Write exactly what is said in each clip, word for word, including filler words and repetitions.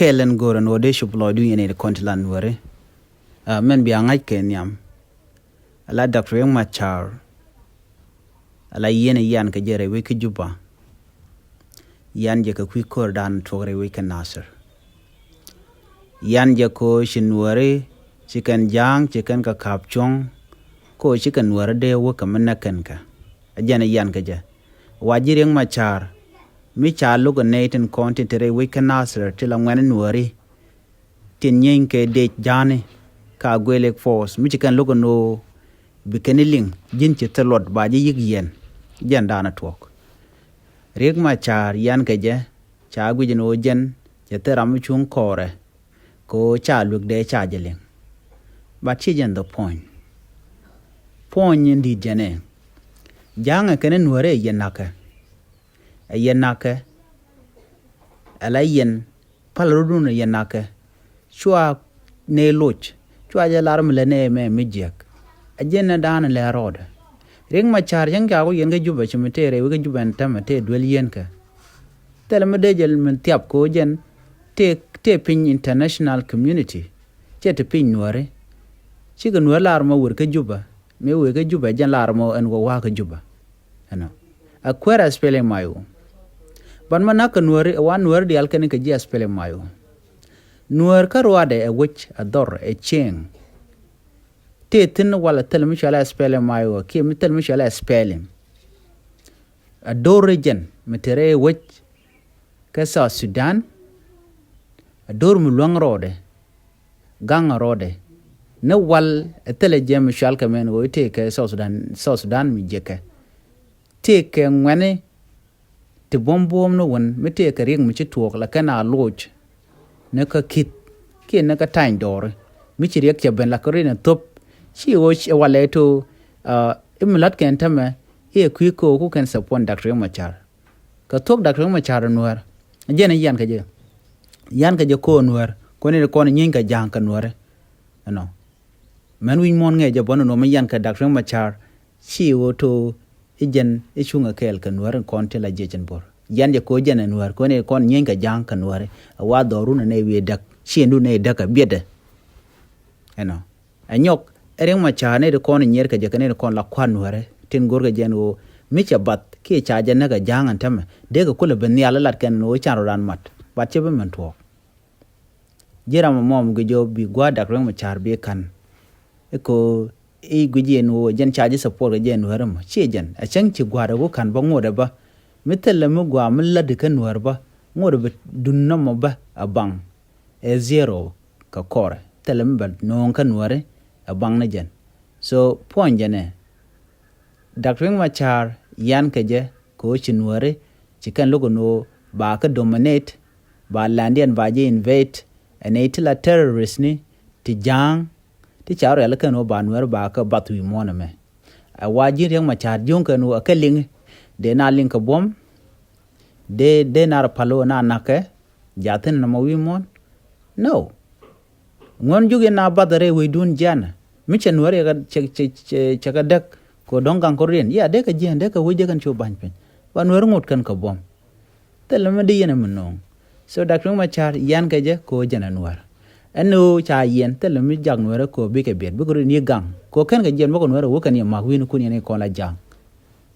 Ɛlɛn go̱o̱rä ni wä dee cop lɔcdu yɛn in kɔn ti la Nuääri. Ɛ, mɛn bia ŋa̱c kɛ nhiam. Ala Doctor Riek Machar. Ala yɛn i̱ yan kɛ jɛ rɛy wec kä Juba. Yan jɛ kɛ kui̱ ko̱r dan tuɔk rɛy wec kä Nasir. Yan jɛ ko ci Nuääri, ci kɛn Ja̱a̱ŋ, ci kɛn kɛ ka̱p cuɔ̱ŋ. Ko ci kɛn Nuääri dee wä kɛ mi näk kɛn kɛ. A jɛn i̱ yan kɛ jɛ. Wa ji̱ Riek Machar. Mi ca luk ɛ nɛy tin kɔn tin te rɛy wec kä Nasir ti la ŋuɛ̈ni Nuääri. Tin nyieeny kɛ dec Ja̱a̱ni ka Aguelek Force mi ci kɛn lo̱k ɛn ɣöö bi kɛn i̱ liŋ ji̱n ci thil luɔt ba ji̱ yi̱k yɛn. Jɛn daanɛ tuɔɔk. Riek Machar yan kɛ jɛ ca guic ɛn ɣöö jɛn cɛ thil ram mi cuŋ kɔɔrɛ kɛ ɣöö ca luek dee ca jɛ liŋ. But ci jɛn the point. Point in di̱t jɛn ɛ Ja̱a̱ŋɛ kɛn i̱ Nuääri ɛ yɛn na̱kɛ. Ɛ yɛn na̱kɛ. Ɛ la yɛn pal rot wun ɛ yɛn na̱kɛ. Cua nɛy loc cua jɛ lar mi lɛ nɛy mɛ mi jiɛk. Ɛ jɛn ɛ da̱a̱n lɛ rɔɔdɛ. Riek Machar cäŋ ca ku yɛn kä Juba ci mi tëë rɛy wec kä Juba ɛn täämɛ tëë duel yɛn kɛ. Thilɛ mi dee jɛ min thiap ko̱ jɛn tëë tëë piny international community. Cɛ ti piny Nuääri. Cikɛ Nuäär lar mɔ wër kä Juba. Mi wër kä Juba jɛn lar mɔ ɛn wä wa̱a̱ kä Juba. Ɛnɔ. A kuɛɛr a spelling my own. But ma nak kɛ Nuääri ɛ wa Nuääri diaal kɛn kɛ ji̱ a spelling my own. Nuäär kä ruaadɛ ɛ wec a dhɔr ɛ cieŋ. Tëë thi̱n wal a thil mi cual a spelling my own kiɛ mi thil mi cual a spelling. A do̱r jɛn mi te rɛy wec kä South Sudan. A do̱r mi luäŋ rɔɔdɛ gaŋ rɔɔdɛ ni wal ɛ thilɛ jɛ mi cual kɛ mɛn ɣöö i̱ tëëkɛ South Sudan, South Sudan mi jiɛkɛ. Tëëkɛ ŋuɛ̈ni ti buɔ̱m buɔ̱m ni wän mi tëëkɛ Riek mi ci tuɔɔk la kɛn a loc. Ni kä ki̱th kiɛ ni kä tany dɔɔri mi ci Riek cɛ ben la kɛ rin a thop. Ci ɣöö ci walɛ to i̱ mi la̱t kɛn tämɛ i̱ ɛ kui̱ ko̱o̱k ku kɛn support Doctor Riek Machar. Kɛ thuɔ̱k Doctor Riek Machar Nuäär. Jɛn i̱ yan kɛ jɛ. Yan kɛ jɛ ko̱o̱k Nuäär kɔn i̱ kɔn i̱ nyieeny kɛ Ja̱a̱ŋ kɛ Nuääri. Ɛnɔ. Mɛn wi̱c muɔ̱ɔ̱n ŋɛɛ jɛ bɔn inɔ mi yan kɛ Doctor Riek Machar. Ci ɣöö to i̱ jɛn i̱ cuŋ ɛ kɛɛl kɛ Nuääri kɔn ti la jiɛc in bo̱r. Yan jɛ ko̱o̱k jɛn ɛ Nuäär kɔn i̱ kɔn i̱ nyieeny kɛ Ja̱a̱ŋ kɛ Nuääri. Ɛ wa dhɔrun ɛ nɛy wi̱i̱ däk ci ɛn dun nɛy däk ɛ biɛtdɛ. Ɛnɔ. Ɛ nyɔk ɛ Riek Machar nɛy ti kɔn i̱ nyier kɛ jɛ kɛ nɛy ti kɔn la kua̱r Nuääri tin go̱rkɛ jɛn ɣöö mi cɛ bath kiɛ ca jɛ näk ɛ Ja̱a̱ŋ ɛn tämɛ dee kɛ kulɛ ben nhial ilat kɛn ɛn ɣöö can rɔ ran mat. Bat cɛ bi mɛn tuɔɔk. Ji̱ ram ɛmɔ mi guic jɔw bi gua̱a̱r Doctor Riek Machar bi ka̱n. I̱ ko̱ i̱ guic yɛn ɣöö jɛn ca ji̱ support kɛ jɛn Nuäär ɛmɔ ciɛ jɛn ɛ cäŋ ci gua̱a̱r ɛ ku ka̱n bä ŋot ɛ bä. Mi thilɛ mi gua̱a̱r mi lätdi kä Nuäär bä ŋot ɛ bä dun nɔmɔ bä ɛ baŋ. Ɛ zero kɛ kɔrɛ thilɛ mi bɛ no̱o̱ŋ kä Nuääri ɛ baŋ ni jɛn. So puɔ̱ny jɛn ɛ Doctor Riek Machar yan kɛ jɛ kɛ ɣöö ci Nuääri ci kɛn lo̱k ɛn ɣöö ba kä dominate ba landiɛn ba jɛ invade. Ɛn ɛ ti la terrorist ni ti Ja̱a̱ŋ ti ca rial kɛn ɣöö ba Nuääri ba kä bath wi̱i̱ muɔ̱ɔ̱n ɛmɛ. Ɛ wa ji̱n Riek Machar jiöŋ kɛn ɣöö ɛ kɛ liŋ dee na liŋ kɛ buɔ̱m. Dee dee na rɔ pal ɣöö na na̱kɛ. Jathin nɔmɔ wi̱i̱ muɔ̱ɔ̱n. No. Ŋuɔ̱n juk in na bath rɛy wecdun jianɛ mi cɛ Nuäär cɛ kɛ däk. Kɛ dɔ̱ŋ gaŋ kɔr riɛn ya dee kɛ jiɛn dee kɛ wec dee kɛn cu ba̱ny piny. Ba Nuäär ŋot kɛn kɛ buɔ̱m. Thilɛ mi di yɛn mi no̱o̱ŋ. So Doctor Riek Machar yan kɛ jɛ kɛ ɣöö jɛn ɛ Nuäär. Ɛn ɣöö ca yɛn thilɛ mi jak Nuäär kɛ ɣöö bikɛ biɛt bikɛ riɛn yi gaŋ kɛ ɣöö kɛn kɛ jiɛn bä kɛ Nuäär ɛ wä kɛn yɛ mak wi̱n kun yɛn i̱ kɔn la ja̱a̱ŋ.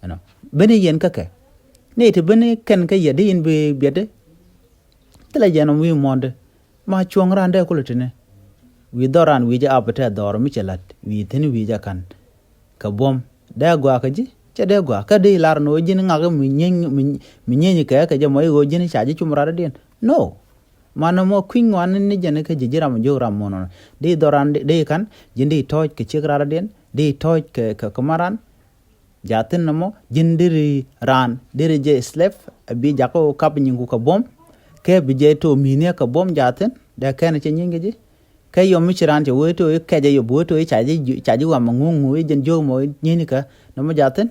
Ɛnɔ ben i̱ yɛn kä kɛ ni ti ben i̱ kɛn kä yɛ di yɛn bi biɛt di. Thilɛ jɛn ɔm wi̱i̱ muɔ̱ɔ̱ndi. Ma cuɔ̱ŋ raan dee kulɛ tini. Wi̱i̱ dhɔr raan wi̱i̱ jɛ ap tɛ dhɔr mi cɛ la̱t wi̱i̱ thi̱n wi̱i̱ jɛ ka̱n. Kɛ buɔ̱m dee gɔaa kä ji̱ cɛ dee gɔaa kä dee lar ni wä ji̱n ŋak mi nyieeny mi nyieeny kɛ kɛ jɛ mɔ i̱ ɣöö ji̱n ca ji̱ cum rat radiɛn. No. Ma nɔmɔ kui̱ny ŋuan ni jɛn kä ji̱ ji̱ ram jiök ram muɔ̱ɔ̱n nɔnɔ dee dhɔr raan dee ka̱n ji̱n dee tɔ̱ɔ̱c kɛ ciek rat radiɛn dee tɔ̱ɔ̱c kɛ kɛ kɛ ma raan. Jathin nɔmɔ ji̱n diri raan diri jɛ slave. Bi jakä wä kap nyiŋku kɛ buɔ̱m kɛ bi jɛ to mi̱niä kɛ buɔ̱m jathin dee kɛn cɛ nyiŋ kɛ ji̱. Kɛ yɔm mi ci raan cɛ wee to i̱ kɛcɛ yop wee to i̱ ca ji̱ ca ji̱ wam ŋuŋ ŋu i̱ jɛn jiök mɔ nyi̱ni kɛ nɔmɔ jathin.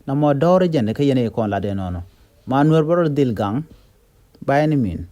Nɔmɔ dɔɔr i̱ jɛn kɛ yɛn i̱ kɔn lat inɔnɔ. Ma Nuäär bä rɔ dhil gaŋ. By any mean.